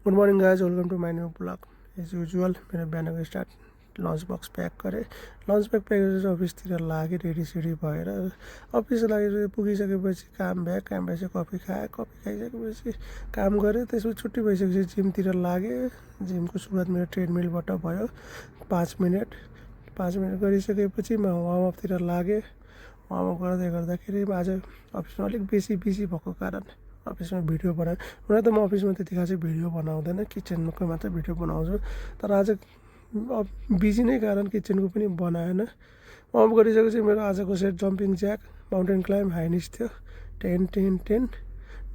Good morning guys, welcome to my new blog. As usual मेरो बिहानको start lunch box pack गरेँ। Lunch pack गरेर अफिसतिर लागेँ, रेडी भएर अफिस लागेर पुगिसकेपछि काम भएपछि कफी खाएँ। कफी खाइसकेपछि काम गरेँ। त्यसपछि छुट्टी भइसकेपछि जिमतिर लागेँ। जिमको सुरुवात मेरो ट्रेडमिलबाट भयो। 5 मिनट गरिसकेपछि म वार्मअपतिर लागेँ। वार्मअप गर्दाखेरि आज अफिसमा अलिक बेसी बिजी भएको कारण अफिसमा भिडियो बनाएँ। हुन त म अफिसमा त्यति खासै भिडियो बनाउँदैन, किचनको मात्रै भिडियो बनाउँछु। तर आज बिजी नै कारण किचनको पनि बनाएन। वार्मअप गरिसकेपछि मेरो आजको set jumping jack, mountain climb, high knees थियो। 10 10 10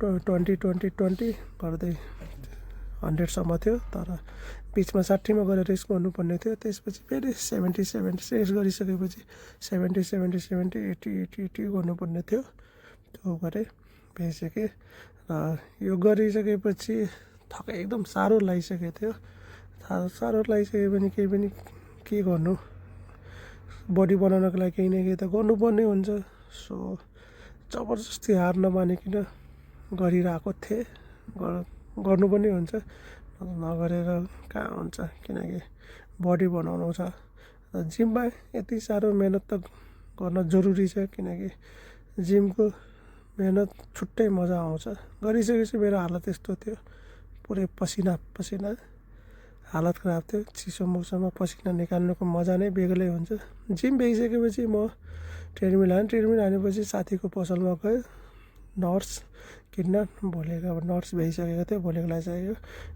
20 20 20 गर्दै 100सम्म थियो। तर बिचमा 60मा गएर रेस्ट गर्नुपर्ने थियो। त्यसपछि फेरि 70 रेस्ट गरिसकेपछि 70 70 70 80 80 80 गर्नुपर्ने थियो। त्यो गरेँ, भइसकेँ। र यो गरिसकेपछि थकाइ एकदम साह्रो लागिसकेको थियो। साह्रो लागिसक्यो भने के गर्नु, बडी बनाउनको लागि केही न केही त गर्नुपर्ने हुन्छ। सो जबरजस्ती हार नमानिकन गरिरहेको थिएँ। गर्नु पनि हुन्छ, नगरेर कहाँ हुन्छ, किनकि बडी बनाउनु छ। जिममा यति साह्रो मेहनत त गर्न जरुरी छ, किनकि जिमको मेहनत छुट्टै मजा आउँछ। गरिसकेपछि मेरो हालत यस्तो थियो, पुरै पसिना हालत खराब थियो। चिसो मौसममा पसिना निकाल्नुको मजा नै बेग्लै हुन्छ। जिम भइसकेपछि म ट्रेडमिल हानेपछि साथीको पसलमा गयो नट्स किन्न। भोलिको अब नट्स भइसकेको थियो, भोलिको लागि चाहियो।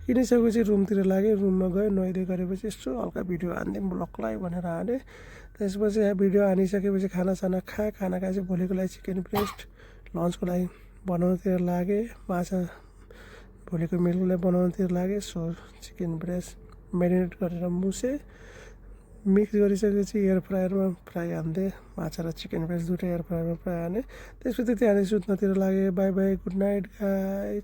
किनिसकेपछि रुमतिर लागेँ। रुममा गयो, नुहाइधुवाइ गरेपछि यसो हल्का भिडियो हानिदिउँ ब्लगलाई भनेर हानेँ। त्यसपछि भिडियो हानिसकेपछि खानासाना खाएँ। खाना खाएपछि भोलिको लागि चिकन ब्रेस्ट लन्चको लागि बनाउनुतिर लागेँ। माछा भोलिको मिलको लागि बनाउनुतिर लागेँ। सो चिकन ब्रेस्ट म्यारिनेट गरेर मुछेँ। मिक्स गरिसकेपछि एयर फ्रायरमा फ्राई हान्थेँ। माछा र चिकन ब्रेस्ट दुइटै एयर फ्रायरमा फ्राई हानेँ। त्यसपछि त्यति हानेर सुत्नतिर लागेँ। By by, good night guys.